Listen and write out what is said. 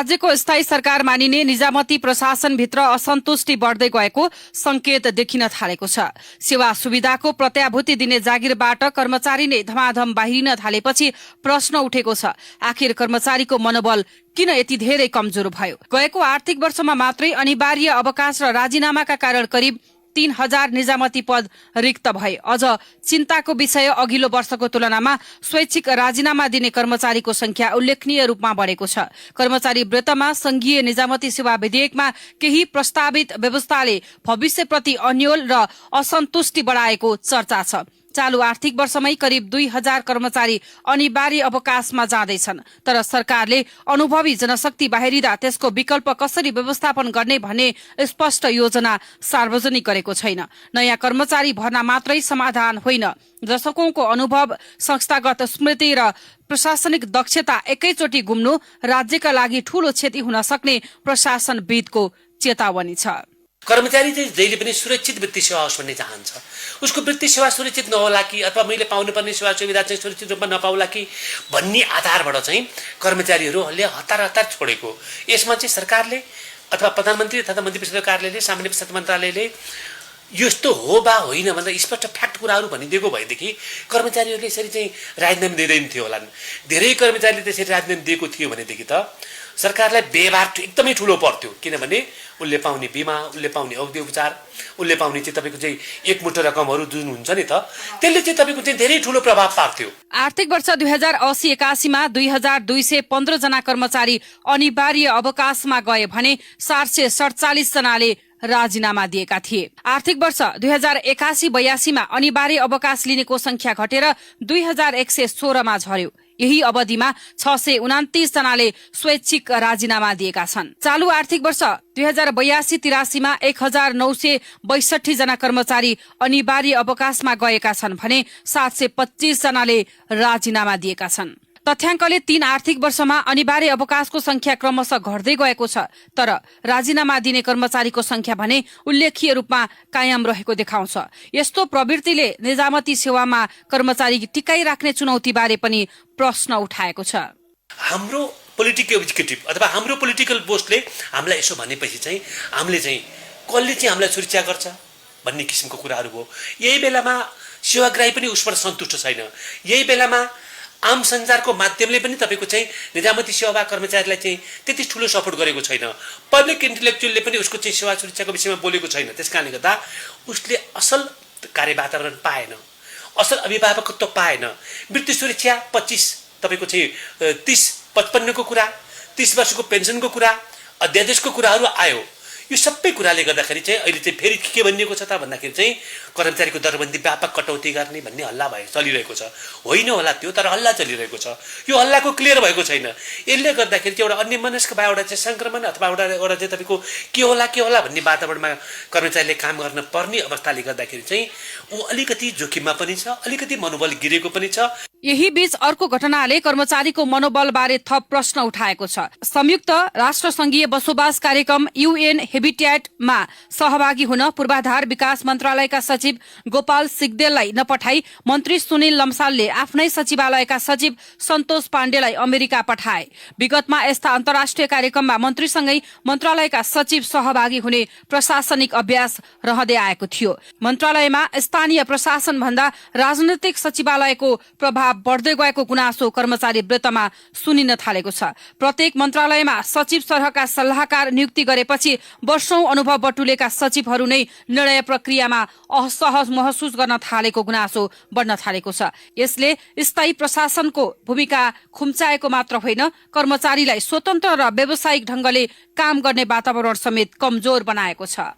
राज्यको स्थायी सरकार मानिने निजामती प्रशासनभित्र असन्तुष्टि बढ्दै गएको संकेत देखिन थालेको छ। सेवा सुविधाको प्रत्याभूति दिने जागिरबाट कर्मचारी नै धमाधम बाहिरिन थालेपछि प्रश्न उठेको छ, आखिर कर्मचारीको मनोबल किन यति धेरै कमजोर भयो? गएको आर्थिक वर्षमा मात्रै अनिवार्य अवकाश र राजीनामाका कारण करिब 3000 निजामती पद रिक्त भए। अझ चिन्ताको विषय अघिल्लो वर्षको तुलनामा स्वैच्छिक राजीनामा दिने कर्मचारीको संख्या उल्लेखनीय रूपमा बढेको छ। कर्मचारी वृत्तमा संघीय निजामती सेवा विधेयकमा केही प्रस्तावित व्यवस्थाले भविष्यप्रति अन्यल र असन्तुष्टि बढाएको चर्चा छ। चालू आर्थिक वर्षमै करिब 2000 कर्मचारी अनिवार्य अवकाशमा जाँदैछन्, तर सरकारले अनुभवी जनशक्ति बाहिरिँदा त्यसको विकल्प कसरी व्यवस्थापन गर्ने भन्ने स्पष्ट योजना सार्वजनिक गरेको छैन। नयाँ कर्मचारी भर्ना मात्रै समाधान होइन, दशकौंको अनुभव, संस्थागत स्मृति र प्रशासनिक दक्षता एकैचोटि गुम्नु राज्यका लागि ठूलो क्षति हुन सक्ने प्रशासनविदको चेतावनी छ। कर्मचारी चाहिँ जहिले पनि सुरक्षित वृत्ति सेवा होस् भन्ने चाहन्छ। उसको वृत्ति सेवा सुरक्षित नहोला कि अथवा मैले पाउनुपर्ने सेवा सुविधा चाहिँ सुरक्षित रूपमा नपाउला कि भन्ने आधारबाट चाहिँ कर्मचारीहरूले हतार छोडेको। यसमा चाहिँ सरकारले अथवा प्रधानमन्त्री तथा मन्त्री परिषदको कार्यालयले, सामान्य प्रशासन मन्त्रालयले यस्तो हो वा होइन भनेर स्पष्ट फ्याक्ट कुराहरू भनिदिएको भएदेखि कर्मचारीहरूले यसरी चाहिँ राजीनामा दिँदैन थियो होला। धेरै कर्मचारीले त्यसरी राजीनामा दिएको थियो भनेदेखि त सरकारलाई व्यवहार एकदमै ठुलो पर्थ्यो, किनभने उसले पाउने बिमा, उसले पाउने औषधि उपचार, उसले पाउने चाहिँ तपाईँको चाहिँ एकमुठो रकमहरू जुन हुन्छ नि त, त्यसले चाहिँ तपाईँको चाहिँ धेरै ठुलो प्रभाव पार्थ्यो। आर्थिक वर्ष 2080-81 मा 2215 जना कर्मचारी अनिवार्य अवकाशमा गए भने 747 जनाले राजीनामा दिएका थिए। आर्थिक वर्ष 2081-82 मा अनिवार्य अवकाश लिनेको संख्या घटेर 2116 मा झर्यो। यही अवधिमा 629 जनाले स्वैच्छिक राजीनामा दिएका छन्। चालू आर्थिक वर्ष 2082-83 मा 1962 जना कर्मचारी अनिवार्य अवकाशमा गएका छन् भने 725 जनाले राजीनामा दिएका छन्। तथ्याङ्कले 3 आर्थिक वर्षमा अनिवार्य अवकाशको संख्या क्रमशः घट्दै गएको छ, तर राजीनामा दिने कर्मचारीको संख्या भने उल्लेखनीय रूपमा कायम रहेको देखाउँछ। यस्तो प्रवृत्तिले निजामती सेवामा कर्मचारी टिकाइ राख्ने चुनौतीबारे पनि प्रश्न उठाएको छ। हाम्रो पोलिटिकल एक्जिक्युटिभ अथवा हाम्रो पोलिटिकल पोस्टले हामीलाई यसो भनेपछि चाहिँ हामीले चाहिँ कसले चाहिँ हामीलाई सुरक्षा गर्छ भन्ने किसिमको कुराहरू भयो। यही बेलामा सेवाग्राही पनि उसबाट सन्तुष्ट छैन। यही बेलामा आम सञ्चारको माध्यमले पनि तपाईँको चाहिँ निजामती सेवा कर्मचारीलाई चाहिँ त्यति ठुलो सपोर्ट गरेको छैन। पब्लिक इन्टेलेक्चुअलले पनि उसको चाहिँ सेवा सुरक्षाको विषयमा बोलेको छैन। त्यस कारणले गर्दा उसले असल कार्य वातावरण पाएन, असल अभिभावकत्व पाएन। वृत्ति सुरक्षा 25 तपाईँको चाहिँ 30-55 को कुरा, 30 वर्षको पेन्सनको कुरा, अध्यादेशको कुराहरू आयो। यो सबै कुराले गर्दाखेरि चाहिँ अहिले चाहिँ फेरि के भनिएको छ त भन्दाखेरि चाहिँ कर्मचारीको दरबन्दी व्यापक कटौती गर्ने भन्ने हल्ला चलिरहेको छ। होइन होला त्यो, तर हल्ला चलिरहेको छ। यो हल्लाको क्लियर भएको छैन। यसले गर्दाखेरि चाहिँ एउटा अन्य मनस्क वा एउटा चाहिँ संक्रमण अथवा एउटा चाहिँ तपाईँको के होला भन्ने वातावरणमा कर्मचारीले काम गर्न पर्ने अवस्थाले गर्दाखेरि चाहिँ ऊ अलिकति जोखिममा पनि छ, अलिकति मनोबल गिरेको पनि छ। यही बीच अर्को घटनाले कर्मचारीको मनोबलबारे थप प्रश्न उठाएको छ। संयुक्त राष्ट्र संघीय बसोबास कार्यक्रम UN हेबिट्याटमा सहभागी हुन पूर्वाधार विकास मन्त्रालयका सचिव गोपाल सिग्देललाई नपठाई मन्त्री सुनिल लम्सालले आफ्नै सचिवालयका सचिव सन्तोष पाण्डेलाई अमेरिका पठाए। विगतमा यस्ता अन्तर्राष्ट्रिय कार्यक्रममा मन्त्रीसँगै मन्त्रालयका सचिव सहभागी हुने प्रशासनिक अभ्यास रहँदै आएको थियो। मन्त्रालयमा स्थानीय प्रशासन भन्दा राजनैतिक सचिवालयको प्रभाव बढ्दै गएको गुनासो कर्मचारी वृत्तमा सुनिन थालेको छ। प्रत्येक मन्त्रालयमा सचिव सरहका सल्लाहकार नियुक्ति गरेपछि वर्षौं अनुभव बटुलेका सचिवहरू नै निर्णय प्रक्रियामा असहज महसुस गर्न थालेको गुनासो बढ्न थालेको छ। यसले स्थायी प्रशासनको भूमिका खुम्चाएको मात्र होइन, कर्मचारीलाई स्वतन्त्र र व्यावसायिक ढंगले काम गर्ने वातावरण समेत कमजोर बनाएको छ।